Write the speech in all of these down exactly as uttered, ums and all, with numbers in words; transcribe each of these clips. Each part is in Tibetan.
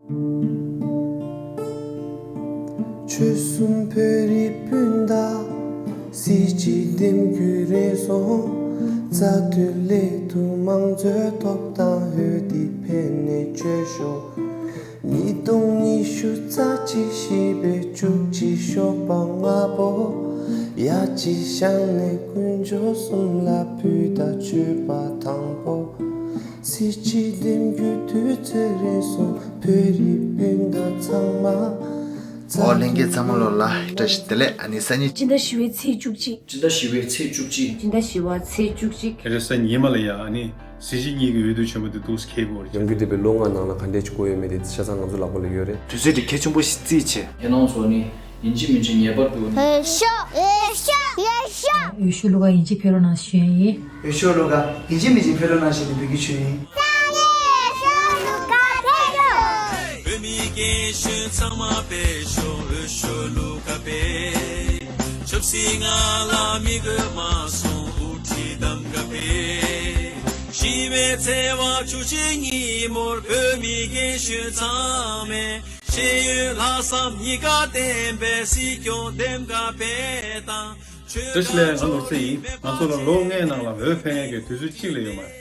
ཆོལ་གསུམ་བོད་རིགས་སྤུན་ཟླ། གཟི་བརྗིད་ལྡེམ་རྒྱུ་རེད་སོང་། རྩ་དོན་སླད་དུ་དམངས་གཙོའི་ཐོབ་ཐང་འོས་འདི་ཕེབས་ནས་བཅོལ་ཤོག་ཉིས་སྟོང་ཉི་ཤུ་རྩ་གཅིག་བཞི་པའི་བཅུ་གཅིག་ཞོགས་པ་སྔ་པོ། ཡ་གཅིག་བཞག་ནས་དཀོན་མཆོག་གསུམ་ལ་ཕུལ་ད་མཆོད་པ་དང་པོ། གཟི་བརྗིད་ལྡེམ་རྒྱུ་དུས་ཚོད་རེད་སོང་བོད་རིགས་སྤུན་ཟླ་ཚང་མ། ཨོ་ལྷན་རྒྱས་ཚང་མ་ལོ་ལ་བཀྲ་ཤིས་བདེ་ལེགས། ཨ་ནི་སང་ཉིན། སྤྱི་ཟླ་བཞི་པའི་ཚེས་བཅུ་གཅིག་སྤྱི་ཟླ་བཞི་པའི་ཚེས་བཅུ་གཅིག་སྤྱི་ཟླ་བཞི་པ་ཚེས་བཅུ་གཅིག་རེས་གཟའ་ཉི་མ་ལ་ཡ་ཨ་ནི་གཟི་བརྗིད་གཉིས་ཀྱི་འོས་བསྡུ་ཆེན་མོ་དེ་འདུག་སེ་འཁེལ་དགོས་རེད། ཡོང་རྒྱུ་བསྡད་པའི་ལོ་ལྔ་ནང་ལ་ག་འདྲས་ཅིག་དགོས་ཡོད་མེད་དེ་ཆ་ཚང་ང་ཚོ་ལག་པ་ལ་ཡོད་རེད། དུས་ཚོད་དེ་གལ་ཆེན་པོ་ཞིག་བརྩིས་བྱས། ཁྱེད་རང་ཚོ་ནི་ཡིན་གཅིག་མིན་གཅིག་ངེས་པར་དུ། འོས་ཤོག་འོས་ཤོག་འོས་ཤོག་འོས་ཤོག་བླུག་ག་ཡིན་གཅིག་ཕེབས་རོགས་གནང་ཞུ་ཡ་ཡིན། འོས་ཤོག་བླུག་ག་ཡིན་གཅིག་མིན་གཅིག་ཕེབས་རོགས་གནང་ཞེས་ནས་འབོད་སྐུལ་ཞུ་ཡ་ཡིན། ས་གནས་འོས་ཤོག་བླུག་ག་ཕེབས་རོགས། བོད་མི་རྒན་གཞོན་ཚང་མ་ཕེབས་ཤོག་འོས་ཤོག་བླུག་ག་ཕེབས། ཆབ་སྲིད་ང་ལ་མི་དགོས་མ་སོང་དབུ་ཁྲིད་གདམ་ག་ཕེབས། ཞི་བའི་ཚེས་པ་བཅུ་གཅིག་ཉིན་མོར་བོད་མི་རྒན་གཞོན་ཚང་མས། ཤེས་ཡོན་ལྷག་བསམ་གཉིས་ཀ་ལྡན་པའི་སྲིད་སྐྱོང་འདེམས་ག་ཕེབས་དང་། བཀྲ་ཤིས་བདེ་ལེགས། ང་ནོར་རྩེ་ཡིན། ང་ཚོ་ལ་ལོ་ལྔའི་ནང་ལ་འོས་འཕེན་ཡས་ཀྱི་དུས་ཚོད་གཅིག་ལས་ཡོད་མ་རེད།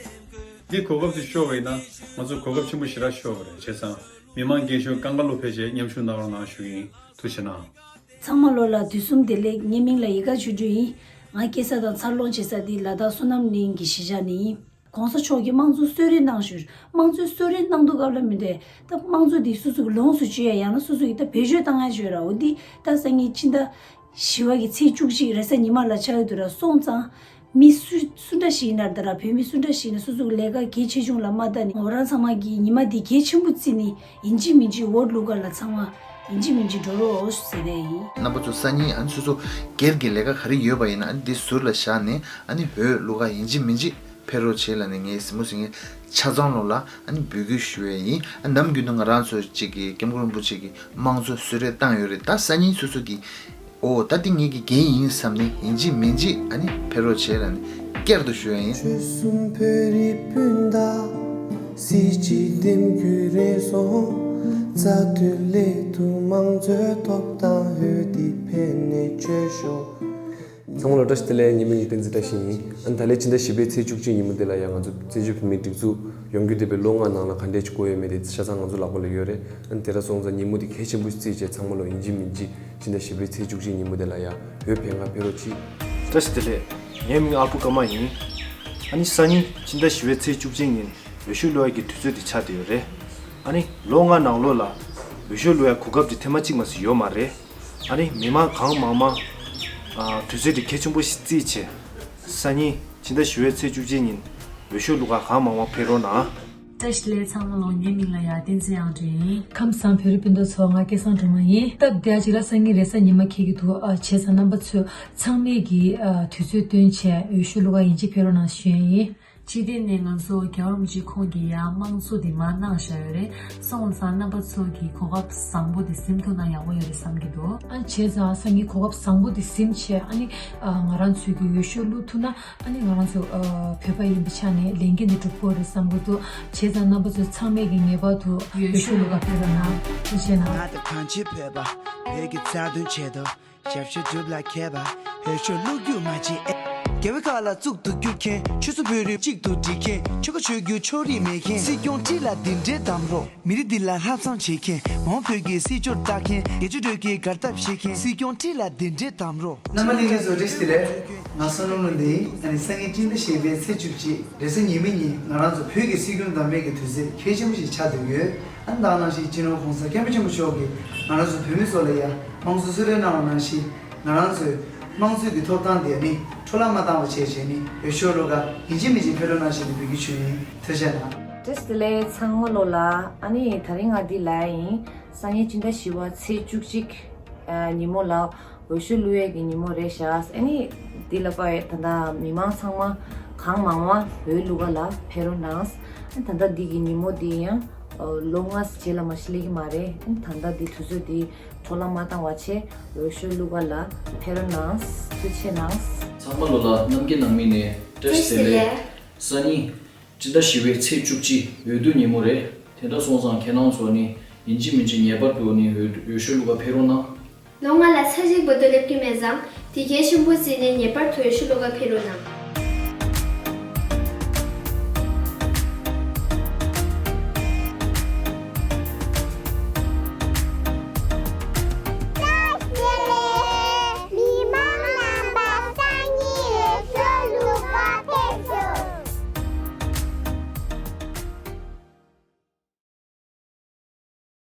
འདི་གོ་སྐབས་དེ་ཤོར་བ་ཡིན་ན་ང་ཚོ་གོ་སྐབས་ཆེན་པོ་ཞེ་དྲག་ཤོར་བ་རེད། བྱས་ཙང་མི་མང་རྒན་གཞོན་སྒང་ག་ལོ་ཕལ་ཆེར་མཉམ་ཞུགས་གནང་རོགས་གནང་ཞུ་གི་ཡིན། ཐུགས་རྗེ་གནང་། ཚང་མ་ལོ་ལ་དུས་གསུམ་བདེ་ལེགས། ངའི་མིང་ལ་ཡིད་དགའ་ཆོས་སྒྲོན་ཡིན། ང་སྐྱེས་ས་དང་འཚར་ལོངས་བྱེད་ས་འདི་ལ་དྭགས་བསོད་ནམས་གླིང་གི་གཞིས་ཆགས་ནས་ཡིན། གོང་ས་མཆོག་གིས་དམངས་གཙོ་གསོལ་རས་གནང་ཞོར། དམངས་གཙོའི་གསོལ་རས་གནང་དུས་སྐབས་ལ་མི་འདྲ། ད་དམངས་གཙོ་འདི་སོ་སོ་གི་ལོངས་སུ་སྤྱོད་ཡ་ཡང་ན་སོ་སོ་གི་ད་བེད་སྤྱོད་བཏང་ཡ་ཅིག་ཡོད་ར། འོ་འདི་ད་སང་ཉིན་སྤྱི་ཟླ་བཞི་པ་གི་ཚེས་བཅུ་གཅིག་རེས་གཟའ་ཉི་མ་ལ་ཆགས་ཀྱི་འདུག་ར། སོང་ཙང་མི་སུ་སུ་འདྲ་ཞིག་ཡིན་ན་ད་ར། བོད་མི་སུ་འདྲ་ཞིག་ཡིན་ན་སོ་སོ་གི་ལས་ཀ་གལ་ཆེ་ཆུང་ལ་མ་ལྟ་ནས་ང་རང་ཚང་མ་གིས་ཉི་མ་འདི་གལ་ཆེན་པོ་བརྩིས་ནས་ཡིན་གཅིག་མིན་གཅིག་འོ་བླུག་ག་ལ་ཚང་མ་ཡིན་གཅིག་མིན་གཅིག་འགྲོ་རོགས་ཟེར་ཡ་ཡིན། རྣམ་པ་ཚོ་སང་ཉིན་ཨ་ནི་སོ་སོ་སྒེར་གྱི་ལས་ཀ་ག་རེ་ཡོད་པ་ཡིན་ན་ཨ་ནི་འདི་ཟུར་ལ་བཞག་ནས་ཨ་ནི་འོས་བླུག་ག་ཡིན་གཅིག་མིན་གཅིག་ཕེབས་རོགས་བྱེད་ལབ་ནས་ངས་གཟིགས་མོ་གཟིགས་མཁན་ཆ་ཚང་ལོ་ལ་ཨ་ནི་འབོད་སྐུལ་ཞུ་ཡས་ཡིན། ཨ་ནམ་རྒྱུན་དུ་ང་རང་ཚོ་གཅིག་གི་སྐྱབས་མགོན་རིན་པོ་ཆེ་གི་དམངས་གཙོ་གསོལ་རས་བཏང་ཡོད་རེད། ད་སང་ཉིན་སོ་སོ་གི་ཨོ་ད་འདི་ངེད་ཀྱི་འགན་ཡིན་བསམ་ནས་ཡིན་གཅིག་མིན་གཅིག་ཨ་ནི་ཕེབས་རོགས་བྱེད་ལབ་ནས་བསྐྱར་དུ་ཞུ་ཡས་ཡིན། ཆོལ་གསུམ་བོད་རིགས་སྤུན་ཟླ། གཟི་བརྗིད་ལྡེམ་རྒྱུ་རེད་སོང་། རྩ་དོན་སླད་དུ་དམངས་གཙོའི་ཐོབ་ཐང་འོས་འདི་ཕེབས་ནས་བཅོལ་ཤོག་ཚང་མ་ལ་བཀྲ་ཤིས་བདེ་ལེགས། ངའི་མིང་ལ་བསྟན་འཛིན་བཀྲ་ཤིས་ཡིན། ཨ་ནི་ད་ལན་ཕྱི་ཟླ་བཞི་པའི་ཚེས་བཅུ་གཅིག་ཉིན་མོ་དེ་ལ་ཡང་ང་ཚོ་བཙན་བྱོལ་བོད་མིའི་སྒྲིག་འཛུགས་ཡོང་རྒྱུ་བསྡད་པའི་ལོ་ལྔ་ནང་ལ་ག་འདྲས་ཅིག་དགོས་ཡོད་མེད་དེ་ཆ་ཚང་ང་ཚོ་ལག་པ་ལ་ཡོད་རེད། ཨ་ནི་དེ་འདྲ་སོང་ཙང་ཉིན་མོ་དེ་གལ་ཆེན་པོ་ཞིག་བརྩིས་བྱས་ཚང་མ་ལོ་ཡིན་གཅིག་མིན་གཅིག་ཕྱི་ཟླ་བཞི་པའི་ཚེས་བཅུ་གཅིག་ཉིན་མོ་དེ་ལ་ཡང་འོས་འཕེན་ག་ཕེབས་རོགས་གྱིས། བཀྲ་ཤིས་བདེ་ལེགས། ངའི་མིང་ཨ་ཕོ་ཀརྨ་ཡིན། ཨ་ནི་སང་ཉིན་ཕྱི་ཟླ་བཞི་པའི་ཚེས་བཅུ་གཅིག་ཉིན་འོས་ཤོག་བླུག་ཡག་གི་དུས་ཚོད་དེ་ཆགས་བསྡད་ཡོད་རེད། ཨ་ནི་ལོ་ལྔ་ནང་ལོགས་ལ་འོས་ཤོག་བླུག་ཡག་གོ་སྐབས་དེ་ཐེངས་མ་གཅིག་མ་ཟད་ཡོད་མ་རེད། ཨ་ནི་མི་མང་གང་མང་མང་ཨ་དུས་ཚོད་དེ་གལ་ཆེན་པོ་ཞིག་བརྩིས་བྱས་སང་ཉིན་ཕྱི་ཟླ་བཞི་པའི་ཚེས་བཅུ་གཅིག་ཉིན་འོས་ཤོག་བླུག་ག་གང་མང་མང་ཕེབས་རོགས་གནང་། བཀྲ་ཤིས་བདེ་ལེགས་ཚང་མ་ལོ། ངའི་མིང་ལ་ཡ་བསྟན་འཛིན་དབྱངས་སྒྲོན་ཡིན། ཁམས་བཟང་བོད་རིགས་སྤུན་ཟླ་ཚོ། ང་སྐལ་བཟང་སྒྲོལ་མ་ཡིན། སྟབས་བདེ་ཅིག་ལ་སང་ཉིན་རེས་གཟའ་ཉི་མ་འཁེལ་གྱི་འདུག་ཨ་བྱས་ཙང་རྣམ་པ་ཚོས་ཚང་མས་ཀྱི་ཨ་དུས་ཚོད་བཏོན་བྱས་འོས་ཤོག་བླུག་ག་ཡིན་གཅིག་ཕེབས་རོགས་གནང་ཞུ་ཡ་ཡིན། སྤྱི་བཏང་ནས་ང་ཚོ་རྒྱལ་བ་རིན་པོ་ཆེ་ཁོང་གིས་ཡང་དམངས་གཙོ་འདི་མར་གནང་བཞག་ཡོད་རེད། སོང་ཙང་རྣམ་པ་ཚོ་གིས་གོ་སྐབས་བཟང་པོ་འདི་ཟིན་ཐུབ་ན་ཡག་པོ་ཡོད་རེད་བསམ་གྱི་འདུག་ཨ་བྱས་ཙང་སང་ཉིན་གོ་སྐབས་བཟང་པོ་འདི་ཟིན་བྱས་ཨ་ནི་ཨ་ང་རང་ཚོས་ཀྱི་འོས་ཤོག་བླུག་ཐུབ་ན། ཨ་ནི་ང་རང་ཚོ་ཨ་བོད་པ་ཡིན་པའི་ཆ་ནས་ལས་འགན་འདི་སྒྲུབ་དགོས་རེད་བསམ་གྱི་འདུག་བྱས་ཙང་རྣམ་པ་ཚོ་ཚང་མས་ཀྱི་ངེས་པར་དུ་འོས་ཤོག་བླུག་ག་ཕེབས་རོགས་གནང་། ཐུགས་རྗེ་གནང་། ང་དང་གང་ཅི་བོད་པ་བོད་ཀྱི་རྩ་དོན་ཆེད་དུ་ཞབས་ཞུ་སྒྲུབ་ལ་མཁས་པ་འོས་ཤོག་བླུག་རྒྱུ་མ་བརྗེད། རྒྱལ་བའི་ཁ་ལ་གཙུག་ཏུ་བཀུར་མཁན། ཆོས་སྲིད་བོད་རིགས་གཅིག་ཏུ་སྒྲིལ་མཁན། ཆོལ་ཁ་ཆོས་བརྒྱུད་ཕྱོགས་རིས་མེད་མཁན། སྲིད་སྐྱོང་ཁྲི་ལ་འདི་འདྲའི་གདམ་རོགས། མི་རིགས་འདི་ལ་ལྷག་བསམ་བྱེད་མཁན། མ་འོངས་བོད་ཀྱི་སྲིད་སྐྱོང་ལྟ་མཁན། དགེ་ཆོས་སྒྲོལ་གྱི་གར་སྟབས་ཤེས་མཁན། སྲིད་སྐྱོང་ཁྲི་ལ་འདི་འདྲའི་གདམ་རོགས། རྣམ་པ་ལྷན་རྒྱས་ཚོ་བཀྲ་ཤིས་བདེ་ལེགས། ང་བསོད་ནམས་བློ་ལྡན་ཡིན། ཨ་ནི་སང་ཉིན་སྤྱི་ཟླ་བཞི་པའི་ཚེས་བཅུ་གཅིག་རེས་གཟའ་ཉི་མའི་ཉིན་ང་རང་ཚོ་བོད་ཀྱི་སྲིད་སྐྱོང་བདམས་པའི་གི་དུས་ཚོད་གལ་ཆེན་པོ་ཞིག་ཆགས་བསྡད་ཡོད། ཨ་ནི་ད་ག་ནང་བཞིན་སྤྱི་ནོར་༸གོང་ས་༸སྐྱབས་མགོན་ཆེན་པོ་མཆོག་གིས་ང་རང་ཚོ་བོད་མི་ཚོ་ལ་ཡང་དམངས་གཙོ་གསོལ་རས་གནང་བ་ནང་བཞིན་ང་རང་ཚོའི་དམངས་གཙོའི་གི་ཐོབ་ཐང་དེ་ནི་འཕྲོ་བརླག་མ་བཏང་བ་བྱས་བྱས་ནི་འོས་ཤོག་བླུག་ག་ཡིན་གཅིག་མིན་གཅིག་ཕེབས་རོགས་གནང་ཞེས་ནི་འབོད་སྐུལ་ཞུ་ཡིན། ཐུགས་རྗེ་གནང་། བཀྲ་ཤིས་བདེ་ལེགས་ཚང་མ་ལོ་ལ། ཨ་ནི་དེ་རིང་ང་འདི་ལ་ཡིན། སང་ཉིན་སྤྱི་ཟླ་བཞི་པ་ཚེས་བཅུ་གཅིག་ཨ་ཉིན་མོ་ལ་འོས་ཤོག་བླུག་ཡས་ཀྱི་ཉིན་མོ་རེད་ཤག་ཨ་ནི་འདི་ལ་དཔའ་ཡོད་ད་ལྟ་མི་མང་ཚང་མ་གང་མང་མང་འོས་བླུག་ག་ལ་ཕེབས་རོགས་གནང་། ཨ་ནི་ད་ལྟ་འདི་གི་ཉིན་མོ་འདི་ཡང་ཨ་ལོ་ལྔ་རྗེས་ལ་མ་གཞི་སླེབས་ཀྱི་མ་རེད། ཨ་ནི་ད་ལྟ་འདི་དུས་ཚོད་འདི་འཕྲོ་བརླག་མ་བཏང་བ་བྱས་འོས་ཤོག་བླུག་ག་ལ་ཕེབས་རོགས་གནང་། ཐུགས་རྗེ་གནང་། ཚང་མ་ལོ་ལ་རྣམ་རྒྱལ་ནང་མི་ནས་བཀྲ་ཤིས་བདེ་ལེགས། སང་ཉིན་སྤྱི་ཟླ་བཞི་པའི་ཚེས་བཅུ་གཅིག་འོས་བསྡུ་ཉིན་མོ་རེད། དེ་འདྲ་སོང་ཙང་ཁྱེད་རང་ཚོ་ནི་ ཡིན་གཅིག་མིན་གཅིག་ངེས་པར་དུ་ནི་འོས་འོས་ཤོག་བླུག་ག་ཕེབས་རོགས་གནང་། ལོ་ལྔ་ལ་ས་ཞིག་བུ་དུ་སླེབས་ཀྱི་མེད་ཙང་། དེ་གའི་ཤིང་བུ་ཟིན་ནས་ངེས་པར་དུ་འོས་ཤོག་བླུག་ག་ཕེབས་རོགས་གནང་།